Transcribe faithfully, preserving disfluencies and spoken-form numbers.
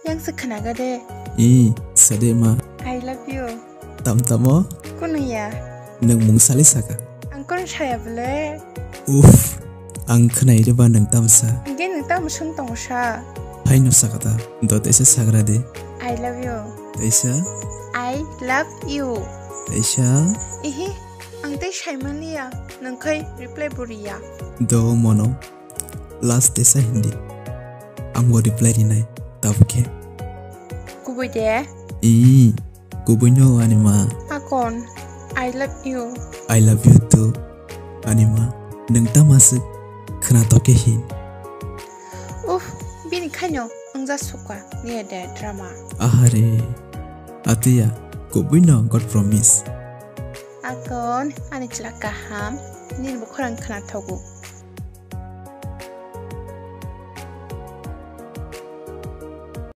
Yang se khnaga de. I, sade ma. I love you. Tam tamo? Kunuya. Nwng mung sali saka. Ang kun saya bele. Uff, ang khnai de ba nwng tamsa. Angge nwng tam sung tong sa. Hai no saka ta, do tesa sagra de. I love you. Tesa? I love you. Tesa? Ihi, ang tei saimaliya, nwng khai reply buriya. Do mono. Last tesa hindi. Ang bo reply rinai, tabuk khe. Kubui de? Ii, kubui no ani ma. Akon, I love you. I love you too. Ani ma, nwng tama swk khwna tok khe hin. Uff, bini khaino wngja sukha, niya de drama. Ahare, atuya, kubui no God promise. Akon, ani chwla kaham, nini bo khorang khwna thogo.